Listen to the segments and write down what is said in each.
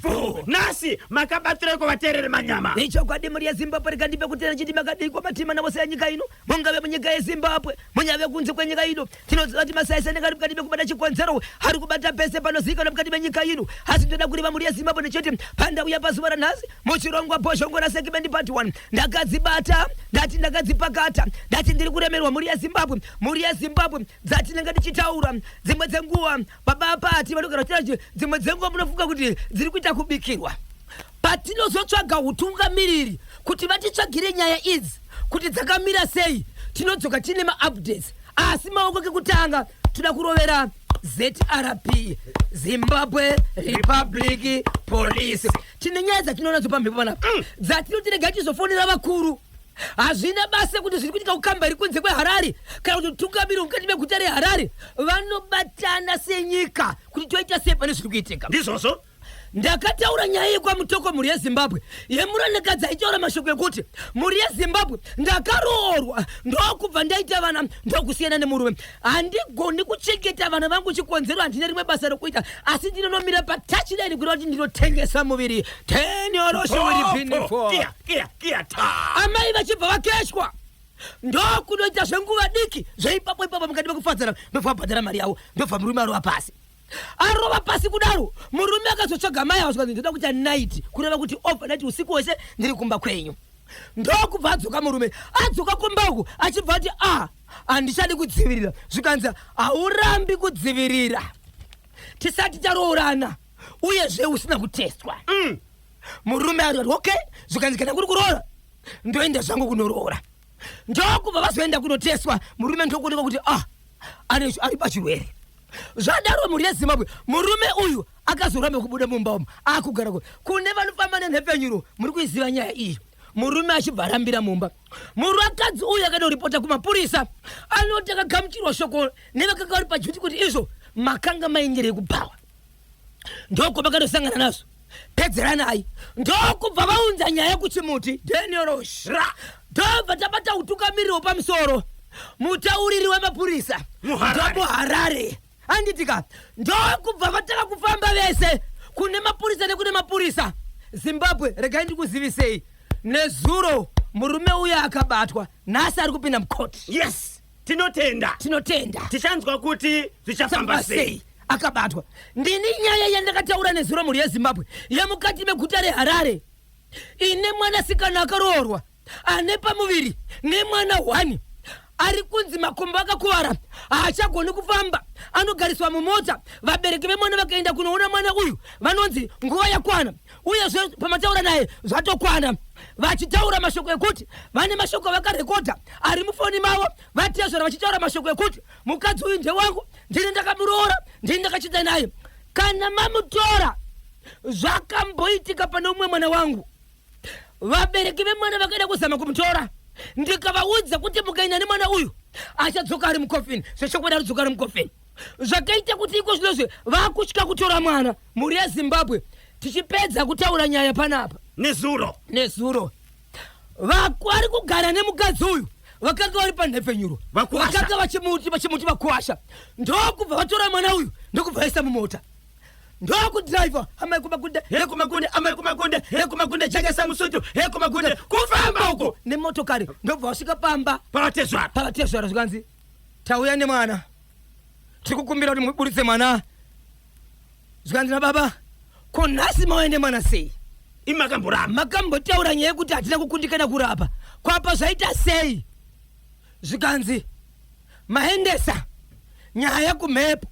Bvu. Nhasi makabatireko vateereri manyama. Ichokwadi mhuri yeZimbabwe rikandipe kutenda chiti makadikwa matima navose anyika ino mungave munyika yeZimbabwe munyave kunze kwenyika ino tinoziva kuti masaisa anenge ari mukati mekubata chikonzero ari kubata pese panozivikanwa mukati menyika ino asi ndoda kureva mhuri yeZimbabwe ndichiti pandauya pazuva ranhasi muchirongwa Bhozhongora segment part 1 ndakadzibata ndati ndakadzipakata ndati ndiri kuremerwa mhuri yeZimbabwe mhuri yeZimbabwe dzatinenge tichitaura dzimwe dzenguva Baba Pati vanogara vachitaura dzimwe dzenguva munofunga kuti dziri kuita kubikirwa. Patinozotsvaga utungamiriri kuti vatitsvagire nyaya idzi kuti dzakamira sei, tinodzoka tiine maupdates. Asi maoko kekutanga toda kurovera ZRP, Zimbabwe Republic Police. Tine nyaya dzatinoona nadzo pamhepo panapa dzatinoti regai tizofonera vakuru. Hazvina basa kuti zviri kuitika kukamba iri kunze kweHarare kana kuti utungamiri mukati meguta reHarare vanobatana senyika kuti toita sei pane zviri kuitika. Ndizvozvo. Ndakataura nyaya yekwaMutoko mhuri yeZimbabwe yemuranakadzi aitaura mashoko ekuti mhuri yeZimbabwe ndakaroorwa ndokubva ndaita vana ndokusiyana nemurume. Handigoni kuchengeta vana vangu chikonzero handina rimwe basa rokuita asi ndinonomira patouchline kureva kuti ndinotengesa muviri. Ten Kia, kia, kia, ta. Amai vachibva vakeshwa ndokunoita zvenguva diki zveipapo ipapo mukati mekufadzana ndobva vabhadhara mari yavo ndobva murume arova pasi arova pasi kudaro murume akazotsvaga mai avo zvikanzi ndoda kuita night kureva kuti overnight usiku hwese ndiri kumba kwenyu ndokubva adzoka murume adzoka kumba uku achibva ati a handichadi kudzivirira zvikanzi haurambi kudzivirira tisati taroorana uyezve usina kutestwa Murume ari okay zvikanzi kana kuri kuroora ndoenda zvangu kunoroora ndokubva vazoenda kunoteswa murume ndokuonekwa kuti ah ane ari pachirwere zvadaro mhuri yezimbabwe murume uyu akazoramba kubuda mumba umu akugara kune vanofamba nenhepfenyuro muri kuiziva nyaya iyi murume achibva arambira mumba murakadzi uyu akanoripota kumapurisa anoti akagamuchirwa shoko nevakanga vari pajuti kuti izvo makanga maingerei kubhawa ndokubva kanosangana nazvo pedzeranai ndokubva vaunza nyaya kuchimuti daniel Ra. ndobva tabata utungamiriri hwepamusoro mutauriri wemapurisa Muharare. ndomuharare handitika ndokubva vatanga kufamba vese kune mapurisa nekune mapurisa zimbabwe regai ndikuzivisei nezuro murume uya akabatwa nhasi ari kupinda mukoti Yes. Tinotenda. Tinotenda. Tichanzwa kuti zvichafamba sei. Akabatwa. Ndini nyaya yandakataura nezuro mhuri yeZimbabwe yemukati meguta reHarare ine mwanasikana akaroorwa ane pamuviri nemwana one ari kunzi makumbo akakuvara haachagoni kufamba anogariswa mumota vabereki vemwana vakaenda kunoona mwana uyu vanonzi nguva yakwana uyezve pamataura naye zvatokwana vachitaura mashoko ekuti vane mashoko avakarekodha ari mufoni mavo vatezvara vachitaura mashoko ekuti mukadzi uyu ndewangu ndini ndakamuroora ndini ndakachita naye kana mamutora zvakamboitika pane umwe mwana wangu vabereki vemwana vakaenda kuzama kumutora ndikavaudza kuti mukaenda nemwana uyu achadzoka ari mukofini zvechokwadi arikudzoka ari mukofini zvakaita kuti iko zvinozvi vakutya kutora mwana mhuri yezimbabwe tichipedza kutaura nyaya panapa nezuro nezuro vari kugara nemukadzi uyu vakanga vari panhepfenyuro vakanga vachimuti vachimuti vakuwasha ndokubva vatora mwana uyu ndokubva vaisa mumota ndokudriver amai kumakunde he kumakunde amai kumakunde he kumakunde jekesa musutu he kumakunde kufamba uko nemotokari ndobva vasvika pamba pavatezvara pavatezvara zvikanzi tauya nemwana tiri kukumbira kuti muburitse mwana zvikanzi nababa ko nhasi mauya nemwana sei imi makamboramba makambotaura nyaya yekuti hatina kukundikana kurapa kwapa zvaita sei zvikanzi maendesa nyaya kumhepo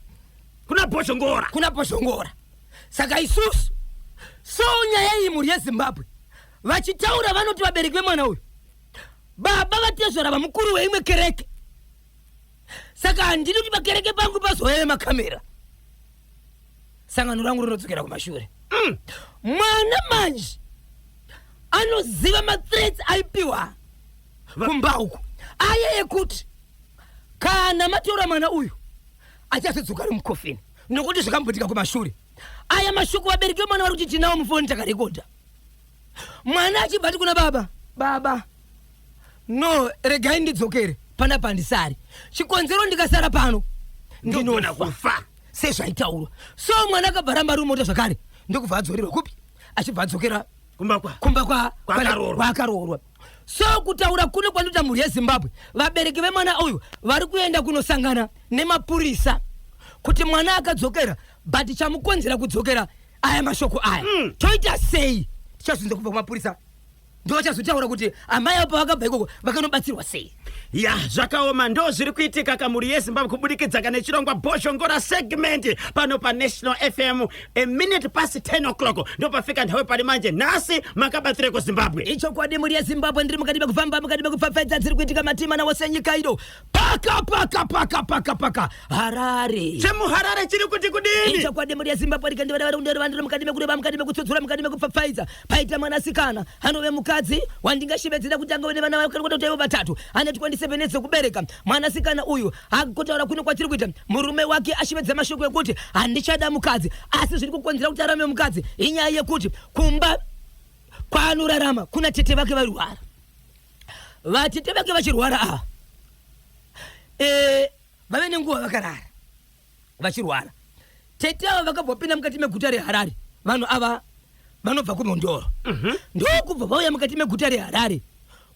kuna bhozhongora kuna bhozhongora saka isusu so nyaya iyi mhuri yezimbabwe vachitaura vanoti vabereki vemwana uyu baba vatezvara vamukuru weimwe kereke saka handidi kuti pakereke pangu pazouya vemakamera sangano rangu rinodzokera kumashure Mwana manje anoziva mathreats aipiwa kumba uku aya ekuti kana matora mwana uyu achazodzoka ari mukofini nokuti zvakamboitika kumashure aya mashoko vabereki vemwana vari kuti tinawo mufoni takarekodha mwana achibva ati kuna baba baba no regai ndidzokere panapa handisari chikonzero ndikasara pano ndinogona ndinofa kufa sezvaitaurwa so mwana akabva ramba ari mumota zvakare ndokubva adzorerwa kupi Achibva adzokera kumba kwa kumba kwa Kwaakaroorwa. kwaakaroorwa. So kutaura kuno kwandoita, mhuri yeZimbabwe, vabereki vemwana uyu vari kuenda kunosangana nemapurisa kuti mwana akadzokera, but chamukonzera kudzokera aya mashoko aya. Toita sei? Tichazvinza kubva kumapurisa, ndo vachazotaura kuti amai avo pavakabva ikoko vakanobatsirwa sei. Ya, zvakaoma. Ndo zviri kuitika kamhuri yeZimbabwe, kubudikidza kana chirongwa Bhozhongora segment pano paNational FM. A minute past 10 o'clock ndopafika nthawi pali manje. Nhasi makabatsireko, Zimbabwe? Ichokwadi, mhuri yeZimbabwe, ndiri mukati mekufamba, mukati mekupfapfaidza dziri kuitika matima nawose nyika ino, paka paka paka paka paka Harare. ChemuHarare chiri kuti kudini? Ichokwadi, mhuri yeZimbabwe, rikandivadavarundero mukati mekureva, mukati mekutsudzura, mukati mekupfapfaidza, paita mwanasikana anove mukadzi wandingashevedzera kuti angave nevana vake ivo vatatu, ane 27 years dzekubereka. Mwanasikana uyu akutaura kuno kwatiri kuita, murume wake ashivedza mashoko ekuti handichada mukadzi, asi zviri kukonzera kuti arame mukadzi inyaya yekuti kumba kwaanorarama kuna tete vake vairwara. Vatete vake vachirwara ava, vave nenguva vakarara vachirwara. Tete ava vakabva vapinda mukati meguta reHarare. Vanhu ava vanobva kuMhondoro, ndokubva vauya mukati meguta reHarare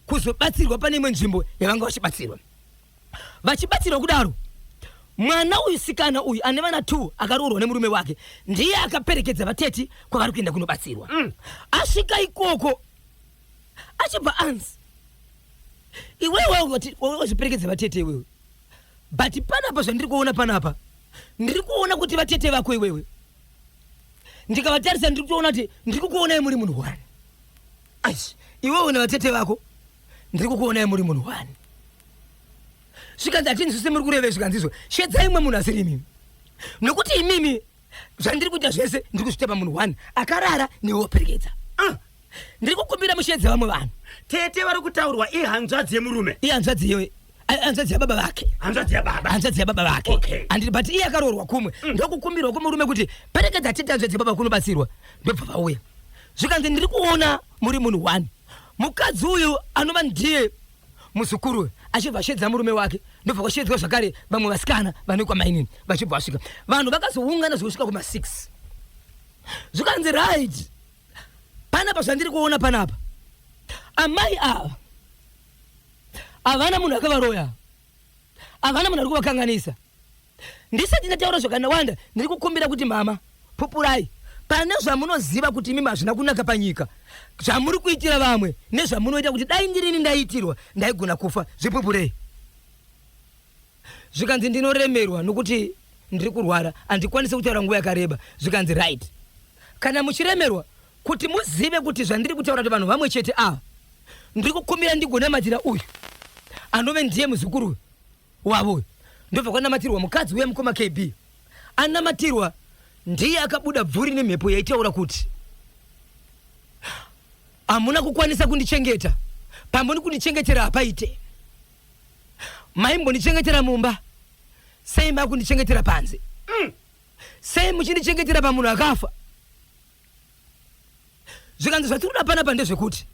kuzobatsirwa pane imwe nzvimbo yavanga vachibatsirwa. Vachibatsirwa kudaro, mwana uyu, sikana uyu ane vana 2, akaroorwa nemurume wake, ndiye akaperekedza vateti kwavari kuenda kunobatsirwa. Asvika ikoko, achibva anzi, "Iwewe wazviperekedza vatete iwewe, but panapa zvandiri kuona panapa, ndiri kuona kuti vatete vako iwewe ndikavatarisa, ndiri kutoona kuti ndiri kukuonai muri munhu one. Aish, iwewe nevatete vako ndiri kukuonai muri munhu one." Zvikanzi, "Hatinzwise muri kureve." Zvikanzi, "Izvo shedzai imwe munhu asiri imimi, nokuti imimi zvandiri kuita zvese ndiri kuzviita pamunhu one akarara newe waperekedza. Ndiri kukumbira mushedze vamwe vanhu." Tete vari kutaurwa ihanzvadzi yemurume? Ihanzvadzi iyoyo, hanzvadzi yababa vake. Hanzvadzi yababa. Hanzvadzi yababa vake. Anditi, but iye akaroorwa kumwe. Ndokukumbirwa kumurume kuti perekedza tete hanzvadzi yababa kunobatsirwa. Ndobva vauya, zvikanzi, "Ndiri kuona muri munhu one." Mukadzi uyu anova ndiye muzukuru uyu achibva ashedza murume wake, ndobva kwashedzwa zvakare vamwe vasikana vanoikwa mainini, vachibva vasvika. Vanhu vakazoungana zvokusvika kuma6. Zvikanzi, "Right, panapa zvandiri kuona panapa, amai ava havana munhu akavaroya, havana munhu ari kuvakanganisa. Ndisati ndataura zvakawanda, ndiri kukumbira kuti mama, pupurai pane zvamunoziva kuti imimi hazvina kunaka panyika, zvamuri kuitira vamwe nezvamunoita, kuti dai ndirini ndaiitirwa ndaigona kufa. Zvipupurei." Zvikanzi, "Ndinoremerwa nokuti ndiri kurwara, handikwanisi kutaura nguva yakareba." Zvikanzi, "Right, kana muchiremerwa, kuti muzive kuti zvandiri kutaura kuti vanhu vamwe chete ava, ndiri kukumbira ndigonamatira uyu anove ndiye muzukuru wavo uyu." Ndobva kwanamatirwa mukadzi uya, mukoma KB. Anamatirwa, ndiye akabuda bvuri nemhepo yaitaura kuti, "Hamuna kukwanisa kundichengeta, pamwe kundichengetera hapaite. Maimbondichengetera mumba, sei makundichengetera panze? Sei muchindichengetera pamunhu akafa?" Zvikanzi, "Zvatiri kuda panapa ndezvekuti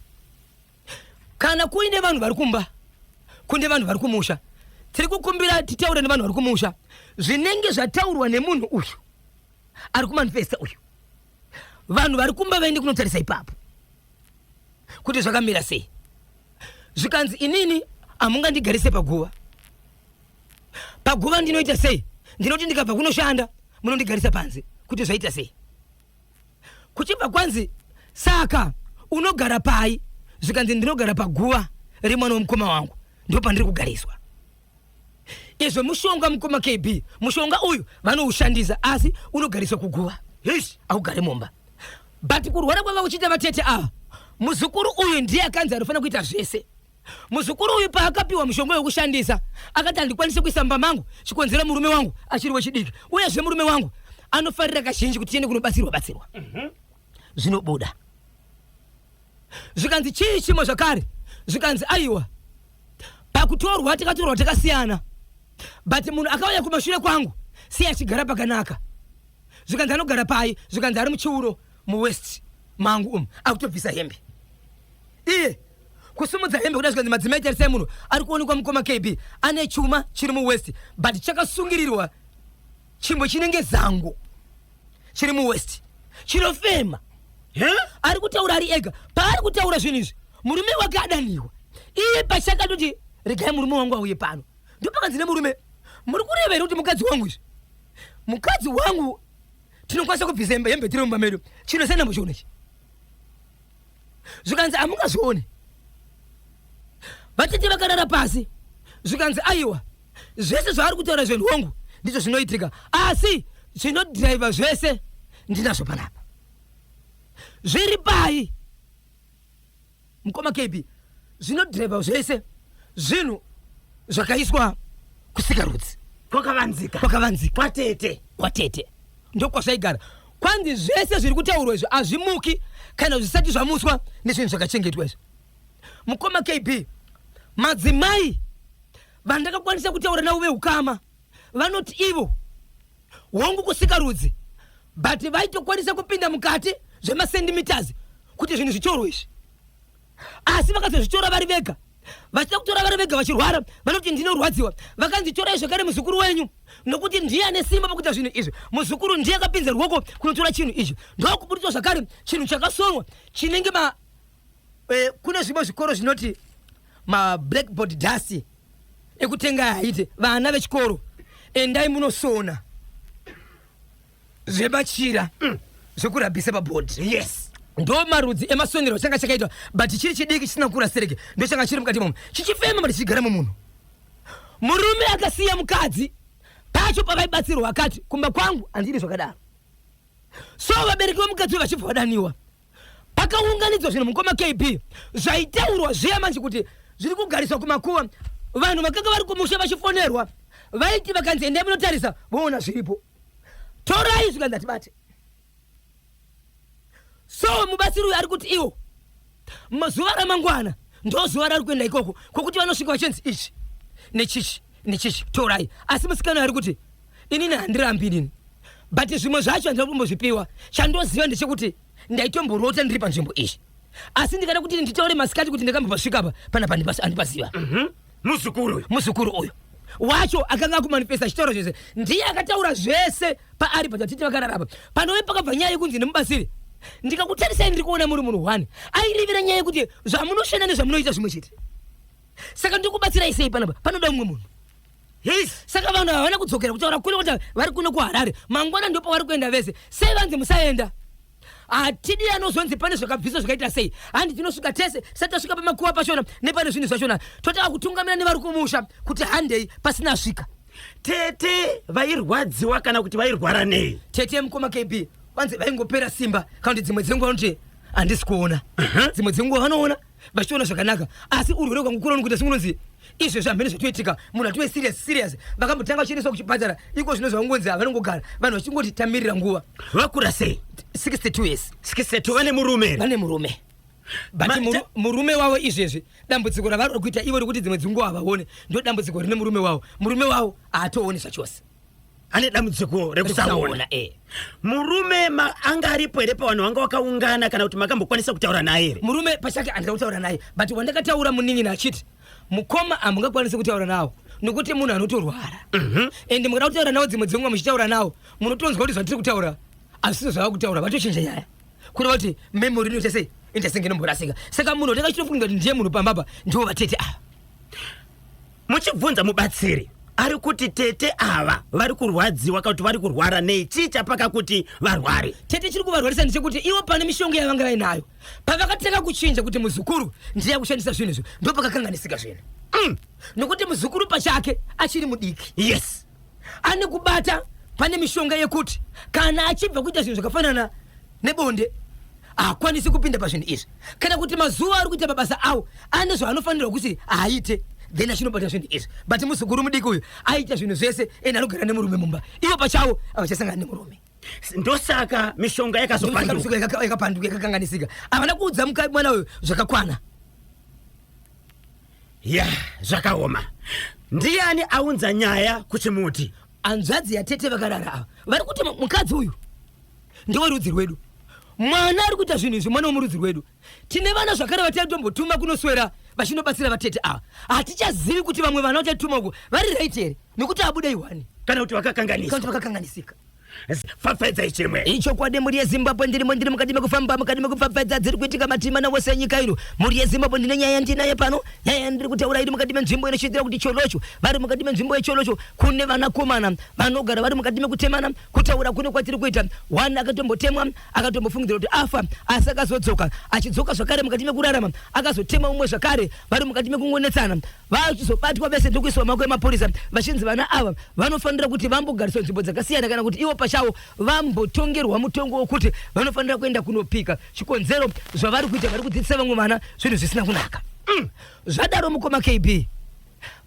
kana kuine vanhu vari kumba, kune vanhu vari kumusha, tiri kukumbira titaure nevanhu vari kumusha zvinenge zvataurwa nemunhu uyu ari kumanifesta uyu. Vanhu vari kumba vaende kunotarisa ipapo kuti zvakamira sei." Zvikanzi, "Inini hamungandigarise paguva. Paguva ndinoita sei? Ndinoti ndikabva kunoshanda munondigarisa panze, kuti zvaita sei?" Kuchibva kwanzi, "Saka unogara pai?" Zvikanzi, "Ndinogara paguva remwana womukoma wangu, ndo pandiri kugariswa." Izvo mushonga, mukoma KB, mushonga uyu vanoushandisa, asi unogariswa kuguva. Hish. Augare mumba. But kurwara kwava kuchiita vatete ava, muzukuru uyu ndiye akanzi anofanira kuita zvese. Muzukuru uyu paakapiwa mushonga wekushandisa, akati, "Handikwanisi kuisa mumba mangu, chikonzero murume wangu achiri wechidiki, uyezve murume wangu anofarira kazhinji kuti tiende kunobatsirwa batsirwa zvinobuda." Zvikanzi, "Chii chimwe zvakare?" Zvikanzi, "Aiwa, pakutorwa takatorwa takasiyana, but munhu akauya kumashure kwangu sei achigara pakanaka?" Zvikanzi, "Anogara pai?" Zvikanzi, "Ari muchiuro muwaist mangu umu, akutobvisa hembe iye, kusumudza hembe kuda." Zvikanzi, "Madzimai, tarisai, munhu ari kuonekwa, mukoma KB, ane chuma chiri muwaist, but chakasungirirwa chimbo chinenge zango chiri muwaist chinofema." Ari kutaura ari ega. Paari kutaura zvinhu izvi, murume wake adaniwa. Iye pachake atoti, regai murume wangu auye pano. Ndopakanzi nemurume, muri kureva here kuti mukadzi wangu izvi? Mukadzi wangu tinokwanisa kubvisa hembe hembe tiri mumba medu. Chino sendambochiona ichi. Zvikanzi hamungazvioni. Vatete vakarara pasi. Zvikanzi aiwa, zvese zvaari kutaura zvenhu wangu ndizvo zvinoitika, asi zvinodhiraivha zvese ndinazvo panapa. Zviri pai mukoma KB? Zvinodhiraivha zvese zvinhu zvakaiswa kusikarudzi. Kwakavanzika. Kwakavanzika. Kwatete. Kwatete ndokwazvaigara. Kwanzi zvese zviri kutaurwa izvi hazvimuki kana zvisati zvamuswa nezvinhu zvakachengetwa izvi. Mukoma KB, madzimai vandakakwanisa kutaura navo veukama vanoti ivo hongu kusikarudzi, but vaitokwanisa kupinda mukati zvemacentimeters kuti zvinhu zvitorwe izvi, asi vakazozvitora vari vega. Vachida kutora vari vega vachirwara, vanoti ndinorwadziwa. Vakanzi torai zvakare muzukuru wenyu nokuti ndiye ane simba pakuita zvinhu izvi. Muzukuru ndiye akapinza ruoko kunotora chinhu ichi, ndokuburitswa zvakare chinhu chakasonwa chinenge ma kune zvimwe zvikoro zvinoti mablackboard dust ekutenga haite. Vana vechikoro, endai munosona zvemachira zvekurabhisa pabhodhi. Ndo marudzi emasonero changa chakaitwa, but chiri chidiki chisina kukura sereke. Ndo changa chiri mukati momo chichifema, but chichigara mumunhu. Murume akasiya mukadzi pacho pavaibatsirwa akati kumba kwangu handidi zvakadaro. So vabereki vemukadzi uyu vachibva vadaniwa, pakaunganidzwa zvinhu, mukoma KB, zvaitaurwa zviya manje kuti zviri kugariswa kumakuva. Vanhu vakanga vari kumusha vachifonerwa, vaiti vakanzi endai munotarisa, voona zviripo, torai, zvikanzi hatibate. So mubatsiri uyu ari kuti iwo mazuva ramangwana ndo zuva rari kuenda ikoko kwokuti vanosvika vachinzi ichi nechichi nechichi torai. Asi musikana ari kuti inini handirambi inini, but zvimwe zvacho handina kumbozvipiwa. Chandoziva ndechekuti ndaitomborota ndiri panzvimbo iyi, asi ndikada kuti nditaure masikati kuti ndakambopasvika apa panapa handipaziva. Muzukuru uyu. Muzukuru uyu wacho akanga akumanifesta achitaura zvese, ndiye akataura zvese paari patatiti vakararama. Panove pakabva nyaya yekunzi nemubatsiri, ndikakutarisai ndiri kuona muri munhu one. Airevera nyaya yekuti zvamunoshanda nezvamunoita zvimwe chete, saka ndikubatsirai sei panapa? Panoda mumwe munhu. Saka vanhu havana kudzokera kutaura kuno kuti vari kuno kuHarare mangwana ndopavari kuenda vese. Sei vanzi musaenda? Hatidi anozonzi pane zvakabviswa zvakaita sei. Handi tinosvika tese tisati tasvika pamakuva pachona nepane zvinhu zvachona, totanga kutungamira nevari kumusha kuti handei pasina asvika. Tete vairwadziwa kana kuti vairwara nei? Tete, mukoma KB, kwanzi vaingopera simba, kana kuti dzimwe dzenguva vanoti handisi kuona, dzimwe dzenguva vanoona vachiona zvakanaka, asi urwere hwangu kura unokuita sekunonzi izvezvi hamene zvatoitika, munhu atove serious serious. Vakambotanga vachiendeswa kuchipatara, iko zvino zvavangonzi havanongogara, vanhu vachingoti tamirira nguva. Vakura sei? 62 years. 62. Vane murume here? Vane murume, but murume wavo izvezvi dambudziko ravari kuita ivo rekuti dzimwe dzinguva havaone, ndo dambudziko rine murume wavo. Murume wavo haatooni zvachose. Ane dambudziko rekusaona. Murume anga aripo here pavanhu vanga vakaungana, kana kuti makambokwanisa kutaura naye here? Murume pachake handina kutaura naye, but wandakataura munin'ina achiti mukoma hamungakwanisi kutaura nawo nokuti munhu anotorwara, ende mukada kutaura nawo dzimwe dzenguva muchitaura nawo munotonzwa kuti zvatiri kutaura hazvisizo zvava kutaura, vatochinja nyaya, kureva kuti memory inoita sei, inoita senge inomborasika. Saka munhu watanga chitofunga kuti ndiye munhu pambapa ndiwo vatete ava. Muchibvunza mubatsiri ari kuti tete ava vari kurwadziwa kana kuti vari kurwara nei? Chii chapaka kuti varware? Tete chiri kuvarwarisa ndechekuti ivo pane mishonga yavanga vainayo, pavakatanga kuchinja kuti muzukuru ndiye akushandisa zvinhu izvo, ndo pakakanganisika zvinhu. Nokuti muzukuru pachake achiri mudiki. Ane kubata pane mishonga yekuti kana achibva kuita zvinhu zvakafanana nebonde haakwanisi kupinda pazvinhu izvi, kana kuti mazuva ari kuita mabasa awo ane zvaanofanirwa kuti aite, then achinobata zvinhu izvi. But muzukuru mudiki uyu aita zvinhu zvese, ende anogara nemurume mumba, ivo pachavo havachasangana nemurume. Ndosaka mishonga yakazopanduka. Mishonga yakapanduka, yakakanganisika. Havana kuudza mwana uyu zvakakwana. Ya, zvakaoma. Ndiani aunza nyaya kuchimuti? Hanzvadzi yatete vakarara ava vari kuti mukadzi uyu ndewerudzi rwedu, mwana ari kuita zvinhu izvi mwana womurudzi rwedu. Tine vana zvakare vatatombotuma kunoswera vachinobatsira vatete ava. Hatichazivi kuti vamwe vana vachatuma uko vari right here, nekuti abuda iwani kana kuti vakakanganiswa. Kana kuti vakakanganisika. Pfapfaidzai chimwe. Ichokwadi, mhuri yeZimbabwe, ndirimo, ndiri mukati mekufamba, mukati mekupfapfaidza dziri kuitika matimana wose enyika ino. Mhuri yeZimbabwe, ndine nyaya yandinayo pano. Nyaya yandiri kutaura iri mukati menzvimbo inochiitira kuti Cholocho. Vari mukati menzvimbo yeCholocho kune vanakomana vanogara vari mukati mekutemana. Kutaura kune kwatiri kuita, one akatombotemwa, akatombofungidzira kuti afa, asi akazodzoka. Achidzoka zvakare mukati mekurarama, akazotema umwe zvakare. Vari mukati mekungonetsana, vachizobatwa vese ndokuiswa maoko emapurisa, vachinzi vana ava vanofanira kuti vambogariswa nzvimbo dzakasiyana, kana kuti ivo pachavo vambotongerwa mutongo wokuti vanofanira kuenda kunopika. Chikonzero, zvavari kuita, vari kudzidzisa vamwe vana zvinhu zvisina kunaka. Zvadaro, mukoma KB,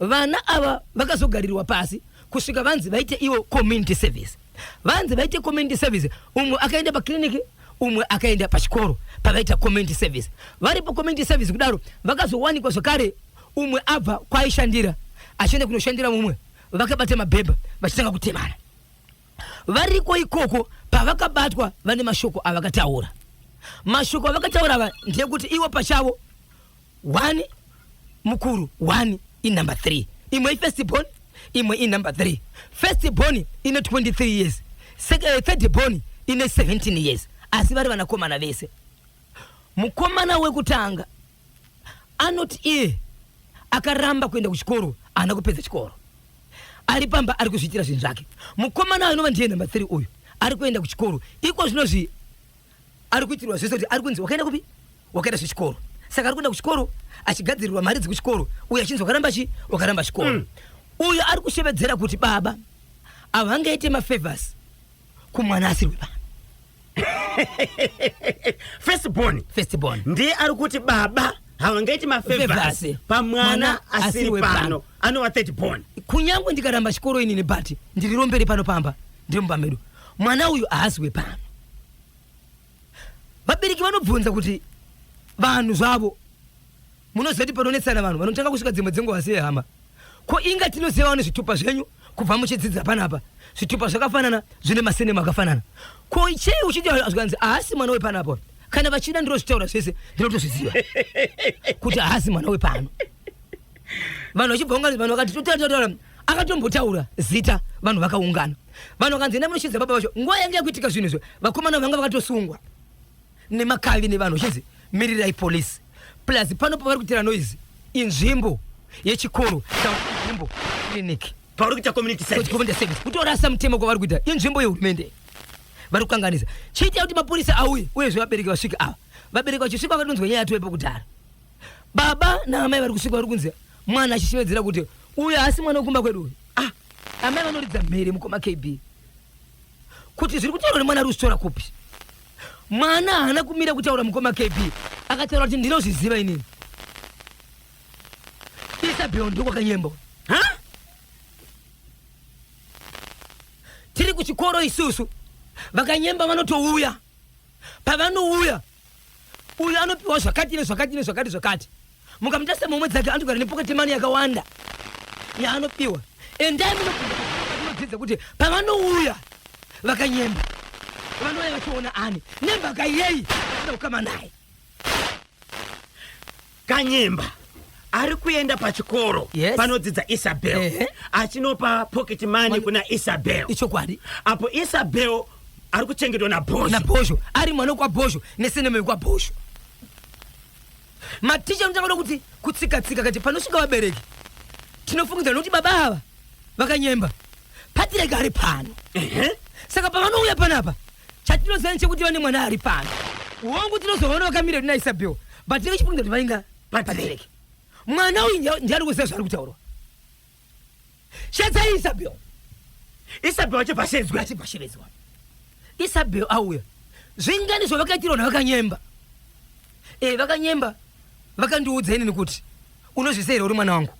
vana ava vakazogarirwa pasi kusvika vanzi vaite ivo community service. Vanzi vaite community service, umwe akaenda pakliniki, umwe akaenda pachikoro pavaita community service. Varipo community service kudaro, vakazowanikwa zvakare umwe abva kwaaishandira achienda kunoshandira mumwe, vakabata mabhebha vachitanga kutemana. Variko ikoko pavakabatwa vane mashoko avakataura. Mashoko avakataura ava ndeyekuti ivo pachavo, one mukuru, one inumber 3, imwe ifirst born, imwe inumber 3. First born ine 23 years, third born ine 17 years, asi vari vanakomana vese. Mukomana wekutanga anoti iye akaramba kuenda kuchikoro, haana kupedza chikoro, ari pamba ari kuzviitira zvinhu zvake. Mukomana anova ndiye number 3 uyu ari kuenda kuchikoro iko zvinozvi, ari kuitirwa zvese, kuti ari kunzi wakaenda kupi, wakaenda zvechikoro. Saka ari kuenda kuchikoro achigadzirirwa mari dzekuchikoro, uyo achinzi wakaramba chi wakaramba chikoro. Uyo ari kushevedzera kuti baba havangaite mafavors kumwana asiri wepano. First born. First born. Ndiye ari kuti baba havangaiti mafavors favors pamwana mwana asiri asiri pano, wepano. anova third born. Kunyange ndikaramba chikoro inini, but ndiri romberi pano pamba, ndiri mumba medu, mwana uyu haasi wepano. Vabereki vanobvunza kuti vanhu zvavo, munoziva kuti panonetsana vanhu vanotanga kusvika dzimwe dzenguva sehama, ko inga tinoziva nezvitupa zvenyu kubva muchidzidza panapa, zvitupa zvakafanana, zvine masurname akafanana, ko chei uchiti zvikanzi haasi mwana wepanapa? Kana vachida ndinozvitaura zvese, ndinotozviziva kuti haasi mwana wepano. Vanhu vachibva ungana, vanhu vakati totaura, akatombotaura zita, vanhu vakaungana, vanhu vakanzi enda munoshidza baba vacho. Nguva yanga yakuitika zvinhu izvo, vakomana vanga vakatosungwa nemakavi nevanhu, vachinzi mirirai polisi. Plus pano pavari kuitira noise inzvimbo yechikoro kana kuti inzvimbo clinic. Pauri kuita community service. Community service, kutorasa mutemo kwavari kuita. Inzvimbo yehurumende, vari kukanganisa. Chiita kuti mapurisa auye, uyezve vabereki vasvike ava. Vabereki vachisvika vakatonzwa nyaya yatovepo kudhara. Baba naamai vari kusvika, vari kunzi mwana achishevedzera kuti uyu haasi mwana wekumba kwedu uyu. Ah, amai vanoridza mhere, mukoma KB, kuti zviri kutaurwa nemwana ari kuzvitora kupi? Mwana haana kumira kutaura, mukoma KB. Akataura kuti ndinozviziva inini, Isabel ndokwakanyembo. Ha. Tiri kuchikoro isusu, vakanyemba vanotouya. Pavanouya, uyu anopiwa zvakati nezvakati nezvakati zvakati. Mukamutarisa momwe dzake, anotogara nepocket money yakawanda yaanopiwa. Endai munodzidza kuti pavanouya vakanyemba, vanouya vachiona ani, nemhaka yei vasina kukama naye. Kanyemba ari kuenda pachikoro panodzidza Isabel, achinopa pocket money kuna Isabel. Ichokwadi. Apo Isabel ari kuchengetwa naBhosho. NaBhosho, ari mwana wekwaBhosho, nesurname yekwaBhosho. Maticha anotanga kuda kuti kutsika-tsika kati panosvika vabereki, tinofungidzira nokuti baba ava vakanyemba patirega ari pano. Saka pavanouya panapa, chatinoziva ndechekuti vane mwana ari pano. Hongu, tinozovaona vakamira na Isabel, but tinenge chifungidzira kuti vainga patireke. Mwana uyu ndiye ari kuziva zvaari kutaurwa. Shedzai Isabel. Isabel achibva shedzwa. Achibva shevedzwa. Isabel auya, zvingani zvavakaitirwa navakanyemba? Vakanyemba vakandiudza inini kuti unozviziva here uri mwana wangu,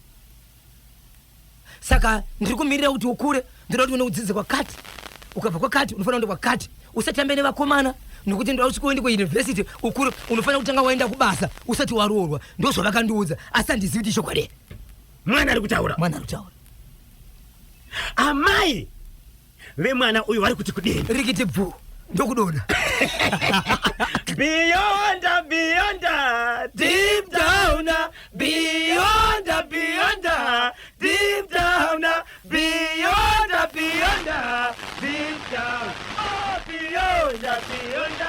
saka ndiri kumirira kuti ukure, ndoda kuti une udzidze kwakati, ukabva kwakati unofanira kuenda kwakati, usatambe nevakomana nokuti ndoda kuti uende kuyunivhesiti, ukure, unofanira kutanga waenda kubasa usati waroorwa. Ndo zvavakandiudza, asi handizivi kuti ichokwadi here. Mwana ari kutaura. Mwana ari kutaura. Amai vemwana uyu vari kuti kudini? Rikiti bvu, ndokudonha. Beyond, beyond, deep down, beyond, beyond, deep down, beyond, beyond, deep. down. Oh, beyond, beyond,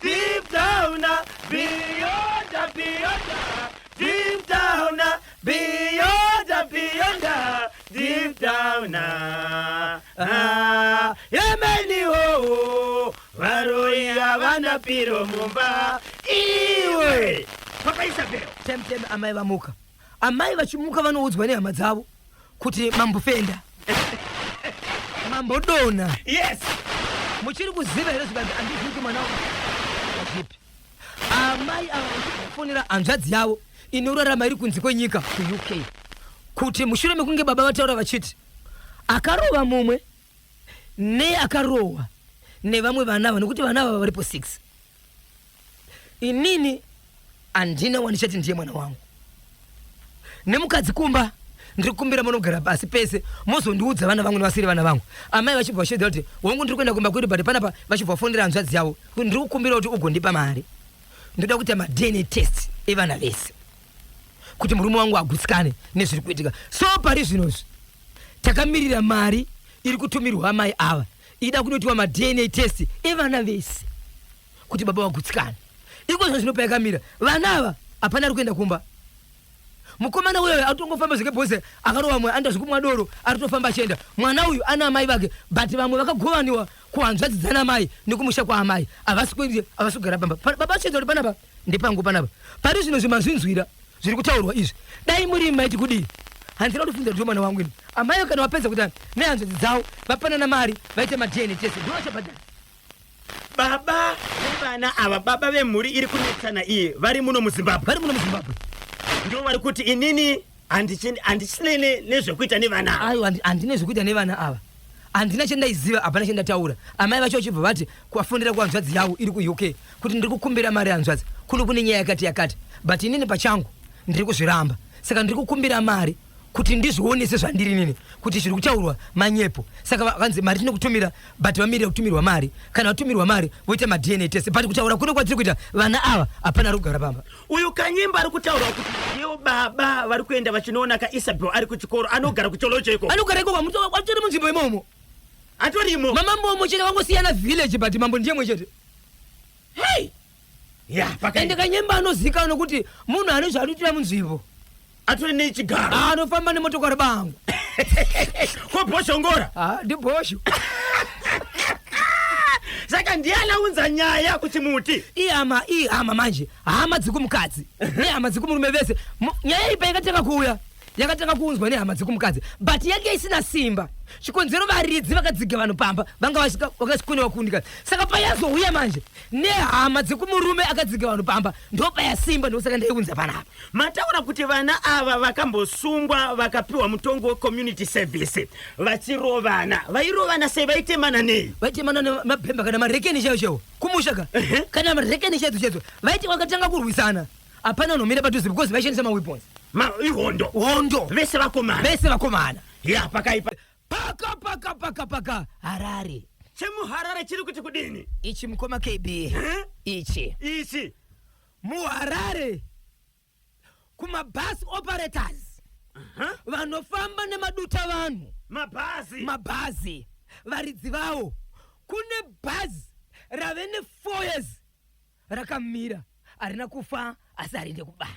deep down, beyond, beyond, deep down, beyond, beyond, deep down. Ah, yemeniwo varoyi havana piro mumba iwe Papa Isabel. Time time amai vamuka, amai vachimuka vanoudzwa nehama dzavo kuti mambofenda, mambodona. Muchiri kuziva here? Zvikanzi handizivi kuti mwana wangu zvipi. Amai ava vachifonera hanzvadzi yavo inorarama iri kunze kwenyika kuUK kuti mushure mekunge baba vataura vachiti akarova mumwe neakarohwa nevamwe vana ava, nekuti vana ava varipo 6, inini handina wandichati ndiye mwana wangu. Nemukadzi kumba ndiri kukumbira munogara pasi pese mozondiudza vana vangu nevasiri vana vangu. Amai vachibva vashedza kuti wangu ndiri kuenda kumba kwedu, but panapa vachibva vafonera hanzvadzi yavo kuti ndiri kukumbira kuti ugondipa mari, ndoda kuita maDNA test evana vese kuti murume wangu agutsikane nezviri kuitika. So pari zvinozvi takamirira mari iri kutumirwa amai ava, ida kunoitiwa maDNA test evana vese kuti baba vagutsikane. Ikozvo zvino payakamira vana ava hapana ari kuenda kumba. Mukomana uyoyo atongofamba zvake bhose, akarova mwe anoita zvekumwa doro, aritofamba achienda. Mwana uyu ana amai vake, but vamwe vakagovaniwa kuhanzvadzi dzana mai nekumusha kwaamai, havasi havasi kugara pamba. Baba vachiedza kuti panapa ndepangu, panapa pari zvino zvimazvinzwira zviri kutaurwa izvi. Dai muri maiti kudii? Handina kutofunza kuti mwana wangu ini. Amai kana vapedza kuita nehanzvadzi dzavo vapanana mari vaite maDNA test, ndo vachabhadhara. Baba vevana ava, baba vemhuri iri kunetsana iye, vari muno muZimbabwe? Vari muno muZimbabwe. Ndo vari kuti inini handichinei nezvekuita nevana ava. Aiwa, handine zvekuita nevana ava, handina chandaiziva, hapana chandataura. Amai vacho vachibva vati kuvafonera kuhanzvadzi yavo iri kuUK kuti ndiri kukumbira mari hanzvadzi, kuno kune nyaya yakati yakati, but inini pachangu ndiri kuzviramba, saka ndiri kukumbira mari kuti ndizvionese zvandiri nini kuti zviri kutaurwa manyepo. Saka vakanzi mari tinokutumira, but vamirira kutumirwa mari. Kana vatumirwa mari voita maDNA test, but kutaura kuno kwatiri kuita vana ava hapana ari kugara pamba. Uyu Kanyemba ari kutaurwa kuti ndiyo baba vari kuenda vachinoona kaIsabel ari kuchikoro, anogara kuTsholotsho iko? Anogara ikoko, atori munzvimbo imomo. Atorimo. Mamambo umwe chete, vangosiyana village, but mambo ndiye mwe chete. Hei ya. Ende pakaenda. Kanyemba anozikanwa nokuti munhu ane zvaanoitira munzvimbo. Atori nechigaro. Anofamba nemotokari bangu. Ko Bhoshongora? Ah, ndibhosho. Saka ndiani aunza nyaya kuchimuti? Ihama, ihama manje, hama dzikumukadzi nehama dzikumurume vese. Nyaya iyi paikatanga kuuya yakatanga kuunzwa nehama dzikumukadzi, but yake isina simba. Chikonzero varidzi vakadziga vanhu pamba vanga vakasikoniwa kuundika. Saka payazouya manje nehama dzekumurume akadziga vanhu pamba ndo payasimba, ndosaka ndaiunza panapa. Mataura kuti vana ava vakambosungwa, vakapiwa mutongo wecommunity service vachirovana. Vairovana sei? Vaitemana nei? Vaitemana nemabhemba kana marekeni chaiwo chaiwo kumusha ka, kana marekeni chaidzo chaidzo. Vaiti vakatanga kurwisana hapana unomira padhuze because vaishandisa maweapons. Ihondo. Hondo. Vese vakomana. Vese vakomana. Ya, pakaipa. Paka paka paka paka Harare. Chemuharare chiri kuti kudini? Ichi mukoma KB. Eh? Ichi. Ichi. Muharare kumabus operators vanofamba nemaduta vanhu. Mabhazi. Mabhazi, varidzi vawo, kune bhazi rave ne4 years rakamira, harina kufa asi harinde kubasa.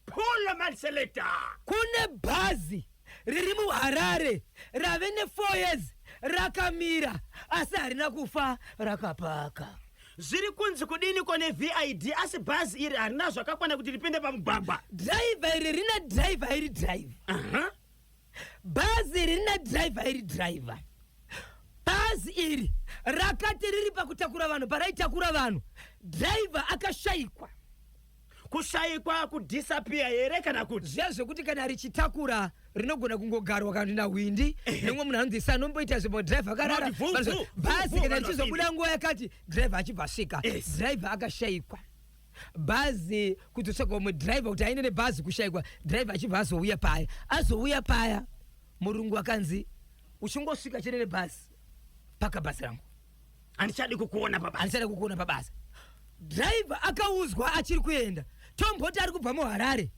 Pull man selector. Kune bhazi riri muHarare rave ne4 years rakamira asi harina kufa, rakapaka. Zviri kunzi kudini ko neVID? Asi bhazi iri harina zvakakwana kuti ripinde pamugwagwa. Dhiraivha iri rina dhiraivha iri dhiraivha. Bhazi rina dhiraivha iri dhiraivha. Bhazi iri rakati riri pakutakura vanhu, paraitakura vanhu dhiraivha akashayikwa. Kushayikwa kudisappear here kana kuti? Zviya zvekuti kana richitakura rinogona kungogarwa kana kuti nahwindi nemumwe munhu anonzi sanomboita zvimbo, dhiraivha akarara. Vati vhu, vhu, Bhazi vhu, kana vanhu richizobuda nguva yakati dhiraivha achibva asvika. Dhiraivha akashayikwa, bhazi kuzotsvaga umwe dhiraivha kuti aende nebhazi kushayikwa. Dhiraivha achibva azouya paya, azouya paya murungu akanzi uchingosvika chete nebhazi, paka bhazi rangu. Handichadi kukuona pabasa. Handichada kukuona pabasa. Dhiraivha akaudzwa achiri kuenda, tomboti ari kubva muHarare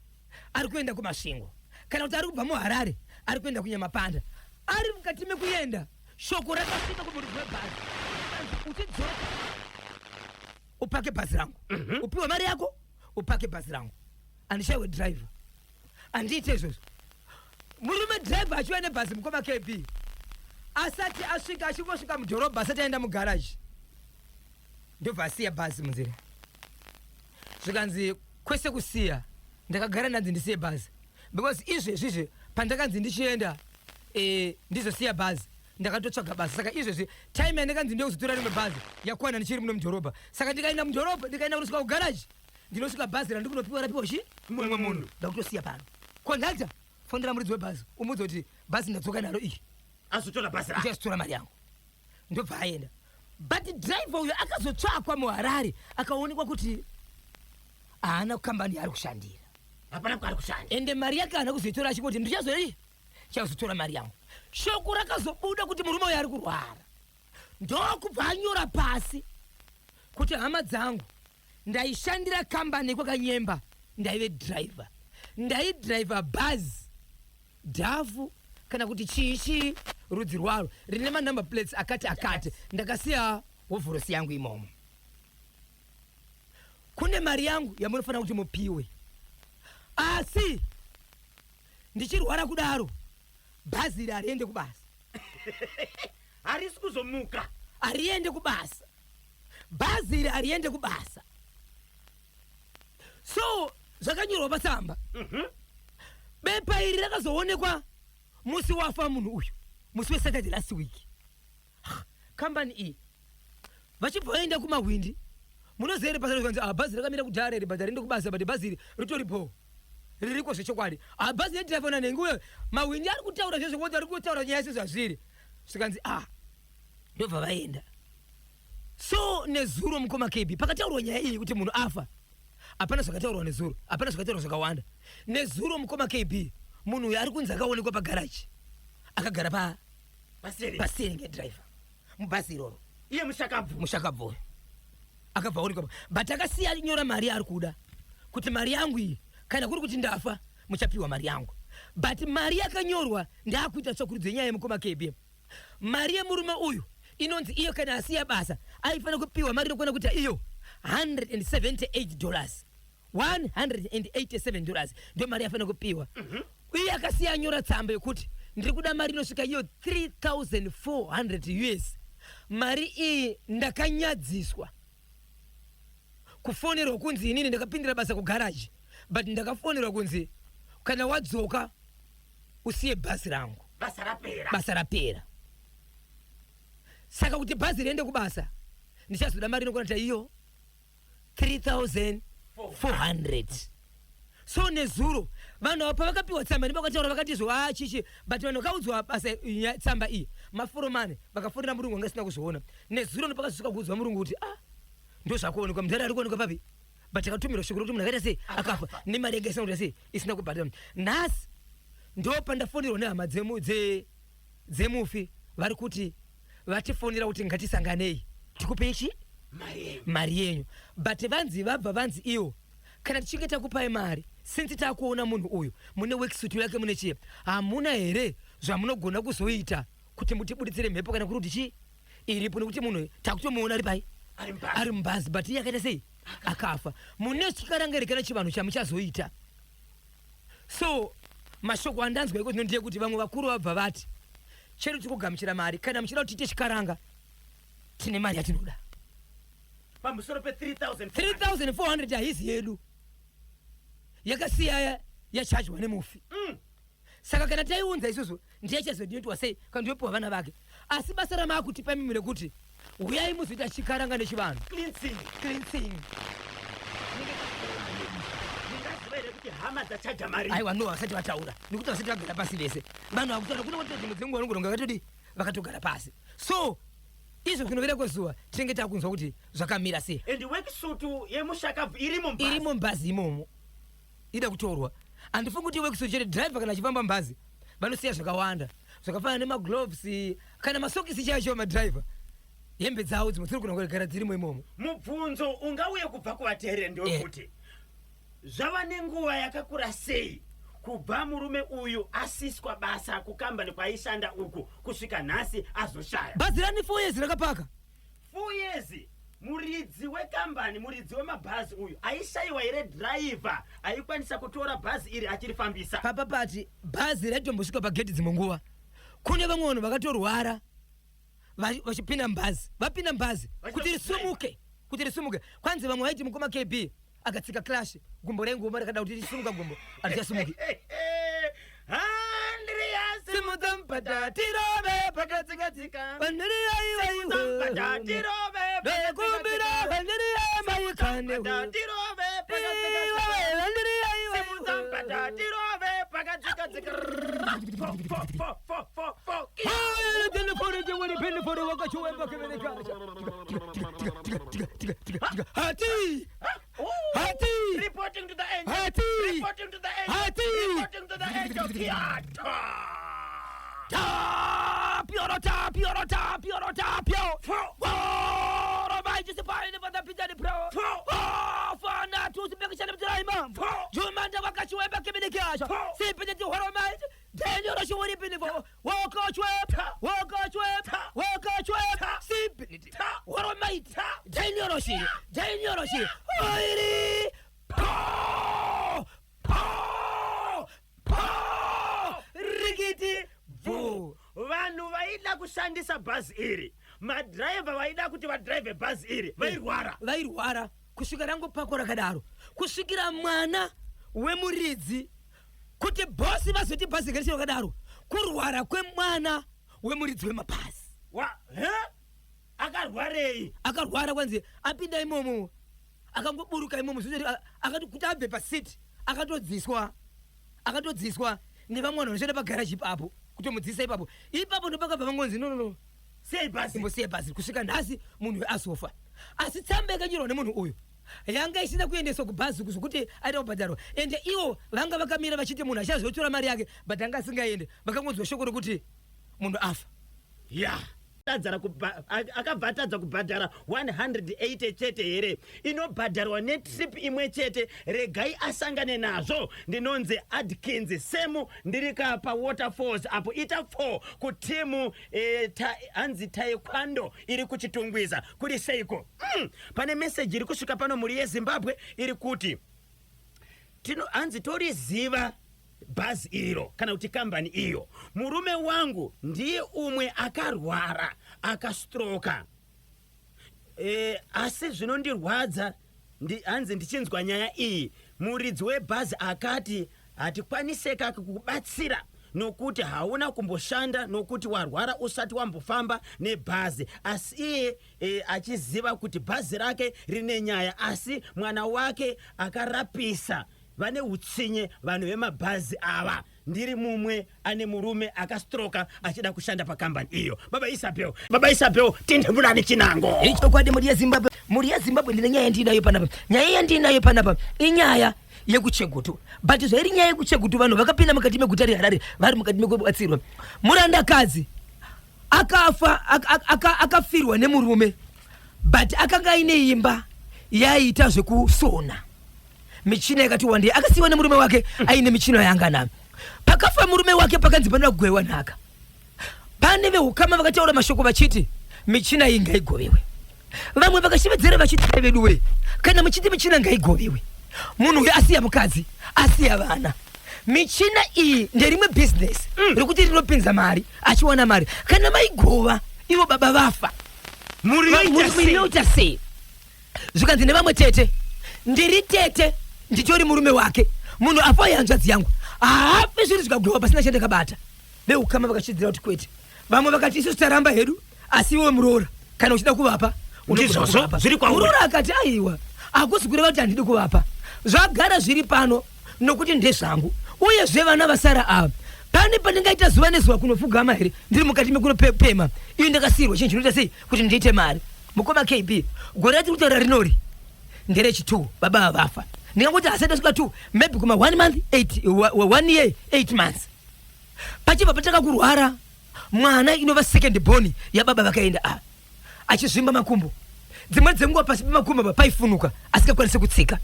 ari kuenda kuMasvingo, kana kuti ari kubva muHarare ari kuenda kuNyamapanda, ari mukati mekuenda. Shoko rakasvika kumuridzi webhazi, uchidzoka upake bhazi rangu. Upiwe mari yako, upake bhazi rangu. Handishaiwe driver, handiite izvozvo. Murume driver achiuya nebhazi, mukoma KB, asati asvika, achingosvika mudhorobha, asati aenda mugaraji, ndobva asiya bhazi munzira. Zvikanzi kwese kusiya, ndakagara ndanzi ndisiye bhazi, because izvezvizvi pandakanzi ndichienda ndizosiya bhazi, ndakatotsvaga basa. Saka izvezvi time yandakanzi ndiokuzotora rimwe bhazi yakwana ndichiri muno mudhorobha. Saka ndikaenda mudhorobha, ndikaenda kunosvika kugaraji, ndinosvika bhazi randikunopiwa rapiwa chi mumwe munhu. Ndakutosiya pano. Kondakta, fonera muridzi webhazi, umudze kuti bhazi ndadzoka naro iyi. Azotora bhazi rake. Ndichazotora mari yangu. Ndobva aenda. But driver uyo akazotsvakwa muHarare, akaonekwa kuti haana kambani yaari kushandira. Hapana kwaari kushanda. Ende mari yake haana kuzoitora, achingoti ndichazoi chazotora mari yangu. Shoko rakazobuda kuti murume uyo ari kurwara, ndokubva anyora pasi kuti, "Hama dzangu, ndaishandira kambani kwakanyemba, ndaive driver, ndaidhiraivha bhazi dhafu kana kuti chii chii rudzi rwaro rine manumber plates akati akati. Ndakasiya hovhorosi yangu imomo. Kune mari yangu yamunofanira kuti mupiwe, asi ndichirwara kudaro, bhazi iri hariende kubasa." Harisi kuzomuka. Hariende kubasa, bhazi iri hariende kubasa. So zvakanyorwa patsamba. Bepa iri rakazoonekwa musi wafa munhu uyu, musi weSaturday last week. Kambani iyi vachibva vaenda kumahwindi. Munoziva here basa kanzi, "Ah, bhazi rakamira kudhara iri, bhazi riende kubasa," but bhazi iri ritoripo, ririko zvechokwadi. Ah, bhazi redhiraivha nanhengi uyo. Mahwindi ari kutaura zvezvo kuti ari kutaura nyaya sezvazviri. Zvikanzi, ah, ndobva vaenda. So nezuro, mukoma KB, pakataurwa nyaya iyi kuti munhu afa, hapana zvakataurwa nezuro, hapana zvakataurwa zvakawanda nezuro, mukoma KB. Munhu uyu ari kunzi akaonekwa pagaraji akagara pa paseri. Paseri ngedhiraivha mubhazi iroro. Iye mushakabvu. Mushakabvu uyu akabva aonekwa, but akasiya nyora mari yaari kuda, kuti mari yangu iyi, kana kuri kuti ndafa, muchapiwa mari yangu. But mari yakanyorwa, ndaakuita tsvakurudzo yenyaya yemukoma KB, mari yemurume uyu inonzi iyo kana asiya basa aifanira kupiwa mari inokwana kuita iyo $178, $187 ndio mari yafanira kupiwa. Iye akasiya anyora tsamba yekuti ndiri kuda mari inosvika iyo 3400 US. Mari iyi ndakanyadziswa kufonerwa kunzi inini ndakapindira basa kugaraji, but ndakafonerwa kunzi kana wadzoka usiye bhazi rangu. Basa rapera. Basa rapera. Saka kuti bhazi riende kubasa ndichazoda mari inokwana ta iyo 3400. So nezuro vanhu ava pavakapiwa tsamba nevakataura vakati izvo, a chichi, but vanhu vakaudzwa basa tsamba iyi maforomani vakafonera murungu anga asina kuzviona. Nezuro ndopakazosvika kuudzwa murungu kuti, ah, ndo zvakuonekwa, mudhara ari kuonekwa papi, but akatumirwa shoko rokuti munhu akaita sei, akafa, nemari yanga isina kuita sei, isina kubhadhara. Nhasi ndo pandafonerwa nehama dzemufi, vari kuti vatifonera kuti ngatisanganei tikupei chi mari yenyu. Mari yenyu. But vanzi vabva vanzi iwo kana tichinge takupai mari, since takuona munhu uyu mune worksuit yake, mune chiye, hamuna here zvamunogona kuzoita kuti mutibuditsire mhepo kana kuri kuti chii iripo, nekuti munhu takutomuona ari pai? Ari mubhazi. Ari mubhazi, but iye akaita sei? Akafa. Mune chikaranga here kana chivanhu chamuchazoita? So mashoko andanzwa iko zvino ndeyekuti vamwe vakuru vabva vati chero tiri kugamuchira mari, kana muchida kuti tiite chikaranga, tine mari yatinoda. Pamusoro pe3000. 3400 haizi yedu, yakasiya yachajwa nemufi. Saka kana taiunza isusu, ndiyachazodinoitwa sei kana ndopiwa vana vake? Asi basa ramaakutipa imimi rekuti uyai muzoita chikaranga nechivanhu. Cleansing. Cleansing. Ndingaziva here kuti hama dzachaja mari? Aiwa, no, vasati vataura, nekuti vasati vagara pasi vese. Vanhu vakutaura kune kuti dzimwe dzenguva vanogona vakatodi vakatogara pasi. So izvo kunovira kwezuva tinenge takunzwa kuti zvakamira sei. And worksuit yemushakabvu irimo mubhazi. Irimo mubhazi imomo, ida kutorwa. Handifungi kuti worksuit chete. Driver kana achifamba mubhazi vanosiya zvakawanda zvakafanana nemagloves kana masokisi chaicho madriver, hembe dzavo dzimwe dziri kugona kugara dzirimo imomo. Mubvunzo ungauye kubva kuvateereri ndewekuti zvava nenguva yakakura sei. Kubva murume uyu asiswa basa kukambani kwaaishanda uku kusvika nhasi azoshaya. Bhazi rani 4 years rakapaka. 4 years muridzi wekambani, muridzi wemabhazi uyu aishayiwa here dhiraivha aikwanisa kutora bhazi iri achirifambisa? Papa pati bhazi raitombosvika pagedhi dzimwe nguva kune vamwe vanhu vakatorwara vachipinda mubhazi, vapinda mubhazi kuti risumuke, kuti risumuke. Kwanzi vamwe vaiti mukoma KB akatsika clash gumbo raingoma rakada kuti risumuka gumbo harichasumuki. Simudza mupata tirove pakatsika-tsika. Simudza mupata tirove pakatsika-tsika. Mupata tirove pakatsika-tsika. Simudza mupata tirove pakatsika-tsika. Fo, fo, fo, fo, fo, fo. Hati! Hati! Reporting to the angel. Hati! Reporting to the angel. Hati! Reporting to the angel. Kiata. Tapio, tapio, tapio, tapio. Fo. Oh, vai disipaine patapita ni pro. Fo. Oh, fana tu sipekishana mtiraima. Fo. Jumanda wakachiwemba kibinikasha. Fo. Sipite tihoromai. Daniel shiwuri binivo. Wakachwe. Wakachwe. Wakachwe. Sipite. Horomai. Daniel shi. Daniel shi. Oiri. Po. Po. Po. Rikiti. Bvu. Vanhu vaida kushandisa bhazi iri, madhiraivha vaida kuti vadhiraivhe bhazi iri vairwara. Vairwara kusvika rangopakwa rakadaro, kusvikira mwana wemuridzi kuti bhosi vazoti bhazi ngarishe rakadaro, kurwara kwemwana wemuridzi wemabhazi. Wa he? Akarwarei? Akarwara kwanzi apinda imomo, akangoburuka imomo zvozoti akati kuti abve pasiti akatodziswa, akatodziswa nevamwe vanhu vanoshanda pagaraji ipapo, kutomudzisa ipapo ipapo ndopakabva vangonzi no, no, no. Sei bhazi? Imbosiya bhazi kusvika nhasi munhu uyu azofa. Asi tsamba yakanyorwa nemunhu uyu yanga isina kuendeswa kubhazi uku zvokuti aida kubhadharwa, ende ivo vanga vakamira vachiti munhu achazotora mari yake, but anga asingaende. Vakangonzwa shoko rokuti munhu afa. Ya, tadzara akabva atadza kubhadhara 180 chete here inobhadharwa netrip imwe chete? Regai asangane nazvo. Ndinonzi Adkins Semu, ndiri ka paWaterfalls apo, ita 4 kutimu hanzi taekwondo iri kuChitungwiza. Kuri seiko? Pane meseji iri kusvika pano, mhuri yeZimbabwe, iri kuti tino hanzi toriziva bhazi iro kana kuti kambani iyo. Murume wangu ndiye umwe akarwara akastroka, asi zvinondirwadza hanzi ndichinzwa nyaya iyi, muridzi webhazi akati hatikwaniseka kukubatsira nokuti hauna kumboshanda, nokuti warwara usati wambofamba nebhazi, asi iye achiziva kuti bhazi rake rine nyaya, asi mwana wake akarapisa. Vane utsinye vanhu vemabhazi ava. Ndiri mumwe ane murume akastroka achida kushanda pakambani iyo. Baba Isabel, baba Isabel, tindimulani chinango. Ichokwadi, mhuri yeZimbabwe, mhuri yeZimbabwe, ndine nyaya yandinayo panapa. Nyaya yandinayo panapa inyaya yekuChegutu, but zvairi nyaya yekuChegutu, vanhu vakapinda mukati meguta reHarare vari mukati mekubatsirwa. Murandakadzi akafa, akafirwa nemurume, but akanga aine imba yaiita zvekusona, michina yakati wandei. Akasiyiwa nemurume wake aine michina yaanga nayo. Pakafa murume wake, pakanzi panoda kugovewa nhaka. Pane veukama vakataura mashoko vachiti michina iyi ngaigovewe. Vamwe vakashevedzera vachiti, "Ai vedu we, kana muchiti michina ngaigovewe, munhu uyu asiya mukadzi, asiya vana. Michina iyi nderimwe bhizinesi rekuti rinopinza mari, achiwana mari. Kana maigova ivo baba vafa, Mhuri yoita mhuri sei? yoita sei?" Zvikanzi nevamwe, "Tete, ndiri tete, nditori murume wake. Munhu afa ihanzvadzi yangu, haafi zvinhu zvikagova pasina chandakabata." Veukama vakachidzira kuti kwete. Vamwe vakati, "Isusu taramba hedu, asi iwe muroora kana uchida kuvapa, unogona Ndizvozvo, kuvapa." zviri kwauri. Muroora akati, "Aiwa, hakusi kureva kuti handidi kuvapa. Zvagara zviri pano nokuti ndezvangu, uyezve vana vasara ava, pane pandingaita zuva nezuva kunopfugama here ndiri mukati mekunopema? Iyo ndakasiyirwa chinhu chinoita sei kuti ndiite mari?" Mukoma KB, gore ratiri kutaura rinori nderechi2 baba ava vafa. Ndingangoti hasati asvika 2, maybe kuma 1 month 8, 1 year 8 months. Pachibva patanga kurwara mwana inova second born yababa vakaenda ava, achizvimba makumbo. Dzimweni dzenguva pasi pemakumbo apa paifunuka, asingakwanisi kutsika,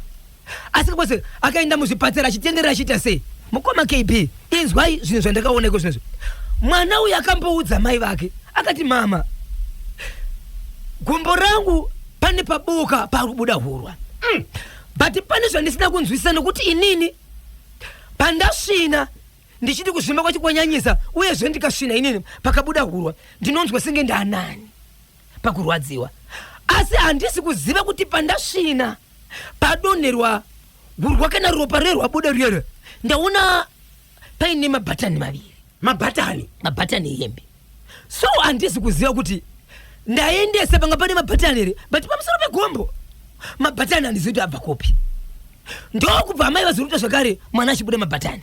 asingakwanisi. Akaenda muzvipatara achitenderera, achiita sei. Mukoma KB, inzwai zvinhu zvandakaona iko zvinezvi. Mwana uyu akamboudza mai vake akati, mama, gumbo rangu pane pabuka pari kubuda hurwa. But pane zvandisina kunzwisisa nokuti inini pandasvina ndichiti kuzvimba kwacho kwanyanyisa, uyezve ndikasvina inini pakabuda hurwa ndinonzwa senge ndaanani pakurwadziwa, asi handisi kuziva kuti pandasvina padonherwa hurwa kana ropa rerwabuda ruyere, ndaona paine mabhatani maviri. Mabhatani? Mabhatani ehembe. So handisi kuziva kuti ndaendesa panga pane mabhatani here, but pamusoro pegombo mabhatani handizivi kuti abva kupi. Ndokubva amai vazoruta zvakare mwana achibuda mabhatani,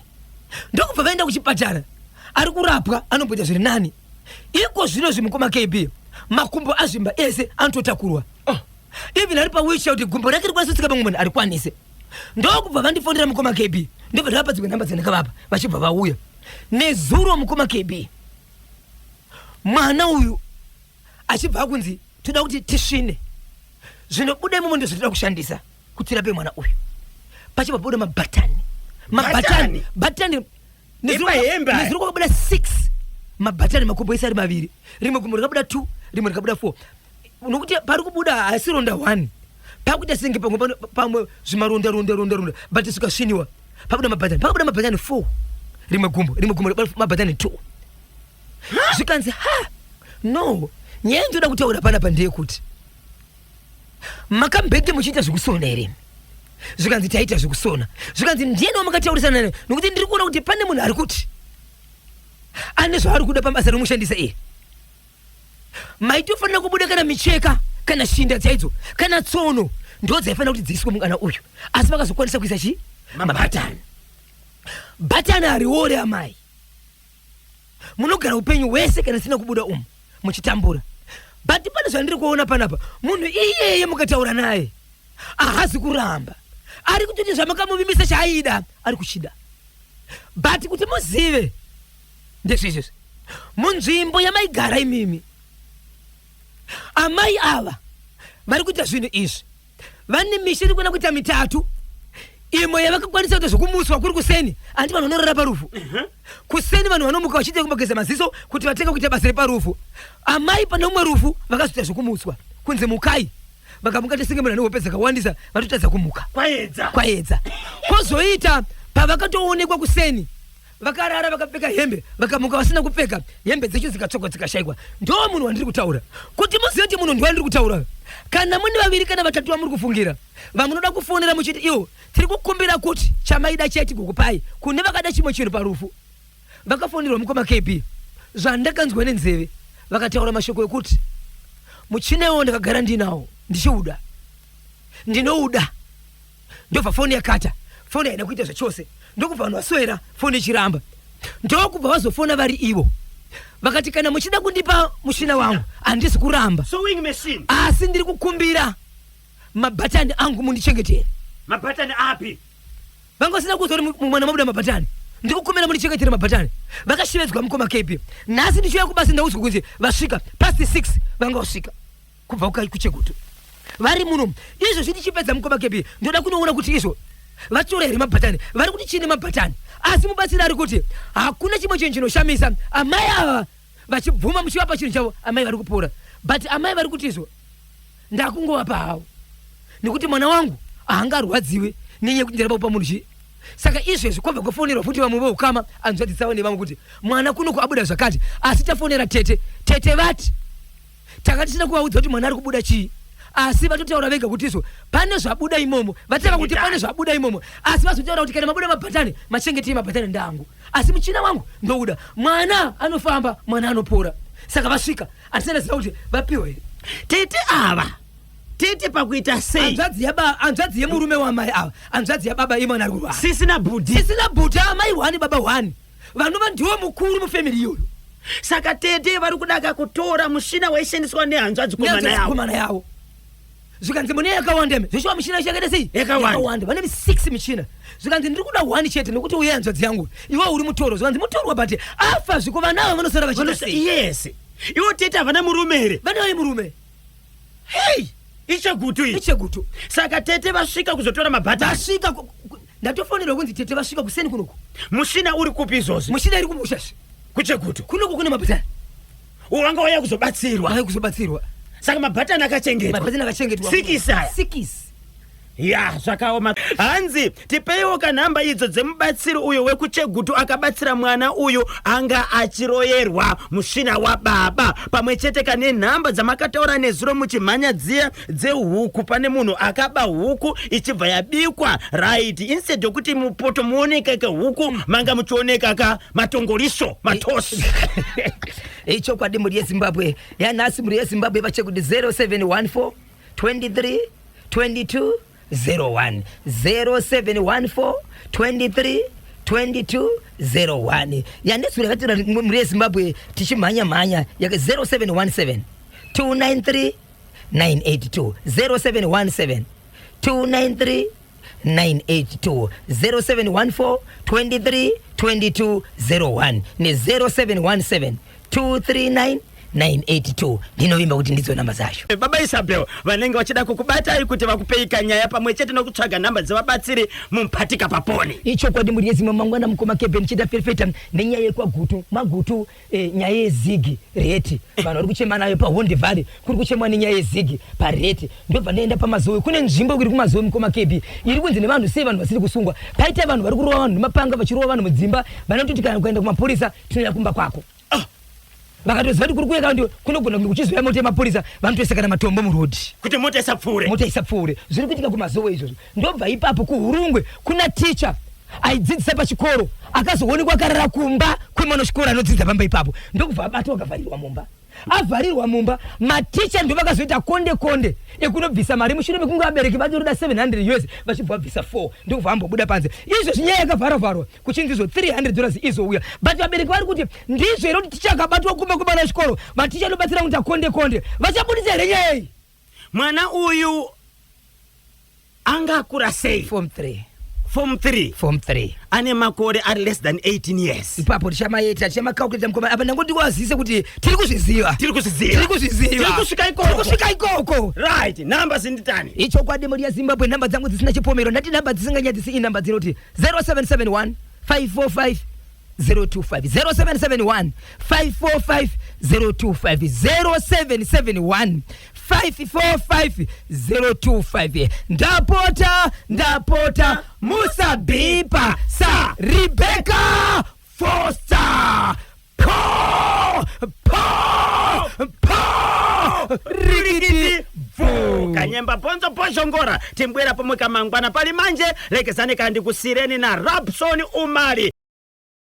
ndokubva vaenda kuchipatara, ari kurapwa, anomboita zviri nani. Iko zvino zvimukoma KB, makumbo azvimba ese, anototakurwa. Oh. Even ari pawheelchair kuti gumbo rake rikwanise kutsika pamwe munhu arikwanise. Ndokubva vandifonera, mukoma KB, ndobva ndavapa dzimwe nhamba dzandakavapa, vachibva vauya nezuro, mukoma KB. Mwana uyu achibva akunzi toda kuti tisvine zvinobuda imomo, ndozvatoda kushandisa kuti tirape mwana uyu. Pachibva buda mabhatani, mabhatani, bhatani. Epahembe aya. Nezuro kwakabuda 6 mabhatani, makumbo ese ari maviri. Rimwe gumbo rikabuda 2, rimwe rikabuda 4, nokuti pari kubuda haasi ronda 1, pakuita senge pamwe pamwe zvimaronda ronda ronda ronda, but zvikasviniwa pabuda mabhatani. Pakabuda mabhatani 4 rimwe gumbo, rimwe gumbo rikabuda mabhatani 2. Zvikanzi, ha, no, nyaya ndinoda kutaura panapa ndeyekuti makambenge muchiita zvekusona here? Zvikanzi taita zvekusona. Zvikanzi ndiyani wamakataurisana naye? Nokuti ndiri kuona kuti pane munhu ari kuti ane zvaari kuda pabasa romushandisa iri. Maitofanira kubuda kana micheka kana shinda chaidzo kana tsono ndo dzaifanira kuti dziiswe mukana uyu, asi vakazokwanisa kuisa chii? Mabhatani. Bhatani hariore, amai. Munogara upenyu hwese kana sina kubuda umu muchitambura. But pane zvandiri kuona panapa, munhu iyeye mukataura naye ahazi kuramba, ari kutoti zvamakamuvimbisa chaaida ari kuchida. But kuti muzive ndezvezvezvi, munzvimbo yamaigara imimi, amai ava vari kuita zvinhu izvi vane misha iri kuenda kuita mitatu. Imwe yavakakwanisa kuita zvokumutswa kuri kuseni, handi vanhu vanorara parufu. Kuseni vanhu vanomuka vachiita kumbogeza maziso kuti vatenge kuita basa reparufu. Amai pane umwe rufu vakazoita zvokumutswa kunzi mukai, vakamuka tesenge munhu ane hope dzakawandisa, vatotadza kumuka. Kwaedza. Kwaedza. Kwozoita pavakatoonekwa kuseni vakarara vakapfeka hembe, vakamuka vasina kupfeka hembe dzecho, dzikatsvakwa dzikashayikwa. Ndo munhu wandiri kutaura, kuti muzive kuti munhu ndiwandiri kutaura. Kana mune vaviri kana vatatu vamuri kufungira vamunoda kufonera muchiti iwo tiri kukumbira kuti chamaida chai tigokupai, kune vakada chimwe chinhu parufu vakafonerwa, mukoma KB, zvandakanzwa nenzeve, vakataura mashoko ekuti muchina iwowo ndakagara ndinawo ndichiuda, ndinouda. Ndobva foni yakata, foni haina kuita zvachose. Ndokubva vanhu vaswera foni ichiramba, ndokubva vazofona vari ivo vakati kana muchida kundipa muchina wangu handisi kuramba. Sewing machine. Asi ndiri kukumbira mabhatani angu mundichengetere. Mabhatani api? Vanga vasina kuudzwa kuti mwana mabuda mabhatani. Ndikukumbira mundichengetere mabhatani. Vakashevedzwa, mukoma KB. Nhasi ndichiuya kubasa ndaudzwa kunzi vasvika past 6, vanga vasvika kubva kuChegutu, vari muno izvozvi. Tichipedza, mukoma KB, ndoda kunoona kuti izvo vatora here mabhatani, vari kuti chine mabhatani. Asi mubatsiri ari kuti hakuna chimwe chinhu chinoshamisa, amai ava vachibvuma muchivapa chinhu chavo, amai vari kupora. But amai vari kuti izvo ndakungovapa havo nekuti mwana wangu haangarwadziwe nenyaya yekuti ndiramba kupa munhu chii. Saka izvezvi kwabva kwafonerwa futi vamwe voukama, hanzvadzi dzavo nevamwe, kuti mwana kunoku abuda zvakati, asi tafonera tete, tete vati tanga tisina kuvaudza kuti mwana ari kubuda chii, asi vatotaura vega kuti izvo pane zvabuda imomo. Vataura kuti pane zvabuda imomo, asi vazotaura kuti kana mabuda mabhatani machengetei, mabhatani ndangu, asi muchina wangu ndouda. Mwana anofamba, mwana anopora. Saka vasvika, handisina ziva kuti vapiwa here. Tete ava, tete pakuita sei? Hanzvadzi yaba, hanzvadzi yemurume wamai ava, hanzvadzi yababa yemwana ari kurwara. Sisina bhudhi. Sisina bhuti, amai hwani, baba hwani, vanova ndiwo mukuru mufamily iyoyo. Saka tete vari kudaka kutora mushina waishandiswa nehanzvadzi komana yavo. Komana yavo. Zvikanzi mune yakawanda imi zvichiwa michina yakaita sei? Yakawanda. Vane 6 michina. Zvikanzi ndiri kuda 1 chete nekuti uye hanzvadzi yangu iwe uri mutoro. Zvikanzi mutorwa, but afa zviko vana ava vanosara vachiita sei? Yes, iwo tete havana murume here? Vane vai murume. Hei, iChegutu iyi. IChegutu. Saka tete vasvika kuzotora mabhatani. Vasvika. Ndatofonerwa kunzi tete vasvika kuseni kunoku. Mushina uri kupi izvozvi? Mushina iri kumusha zve. KuChegutu. Kunoku kune mabhatani. Wanga wauya kuzobatsirwa. Vauya kuzobatsirwa. Saka mabhatani akachengetwa. Mabhatani akachengetwa. Sikisi aya. Sikisi. Ya, zvakaoma. Hanzi tipeiwo kanhamba idzo dzemubatsiri uyo wekuChegutu akabatsira mwana uyu anga achiroyerwa musvina wababa, pamwe chete kane nhamba dzamakataura nezuro muchimhanya dziya dzehuku. Pane munhu akaba huku ichibva yabikwa, right? Instead yokuti mupoto muonekeke huku, manga muchioneka ka matongoriso matosi. Ichokwadi, mhuri yeZimbabwe yanhasi, mhuri yeZimbabwe vaChegutu, 0714 23 22 01, 0714 23 22 01. Yandezuro yakatira mhuri yeZimbabwe tichimhanya mhanya yaka 0717 293 982, 0717 293 982, 0714 23 22 01 ne0717 239 982. Ndinovimba kuti ndidzo namba dzacho. Baba Isabel vanenge vachida kukubatai kuti vakupei kanyaya, pamwe chete nokutsvaga nhamba dzevabatsiri mumpatika paponi. Ichokwadi, mhuri yeZimwe. Mangwana, mukoma Keben, chiita ferefeta nenyaya yekwaGutu, maGutu, nyaya yezigi rate. Vanhu vari kuchema nayo paHonde Valley, kuri kuchemwa nenyaya yezigi parate. Ndobva ndaenda paMazowe, kune nzvimbo iri kuMazowe, mukoma Kebi, iri kunzi nevanhu, sei vanhu vasiri kusungwa? Paita vanhu vari kurova vanhu nemapanga, vachirova vanhu mudzimba. Vanototi kana kuenda kumapurisa, tinoenda kumba kwako. Vakatoziva kuti kuri kuuya kandi kunogona kunge kuchizouya mota yemapurisa, vanotoisa kana matombo murodhi. Kuti mota isapfuure. Mota isapfuure. Zviri kuitika kuMazowe izvozvo. Ndobva ipapo kuHurungwe kuna ticha aidzidzisa pachikoro akazoonekwa akarara kumba kwemwana wechikoro anodzidza pamba ipapo, ndokubva abatwa, akavharirwa mumba. Avharirwa mumba, maticha ndo vakazoita konde konde ekunobvisa mari mushure mekunge vabereki vatorida 700 US, vachibva vabvisa 4, ndokubva ambobuda panze. Izvozvi nyaya yakavharavharwa kuchinzi izvo $300 izouya, but vabereki vari kuti ndizvo here kuti ticha akabatwa kumba kwemwana wechikoro, maticha anobatsira kuita konde konde, vachabudisa here nyaya iyi? Mwana uyu anga akura sei? Form 3. Form 3. Form 3. Ane makore ari less than 18 years. Ipapo tichamaita, tichamacalculate, mukoma. Apa ndangoti wazise kuti tiri kuzviziva. Tiri kuzviziva. Tiri kuzviziva. Tiri kusvika ikoko. Tiri kusvika ikoko. Right, nhamba zinditani. Ichokwadi, mhuri yeZimbabwe, nhamba dzangu dzisina chipomero, ndati nhamba dzisinganyadzisi, inhamba dzinoti 0771 545 025, 0771 545 025, 0771 545 025. Ndapota, ndapota, musabhipa sa Rebecca Foster. Po po po, rikiti bvu. Kanyemba bonzo bozhongora, timbwera pomwe kamangwana. Pali manje lekezani kandi kusireni na Rabson Umali.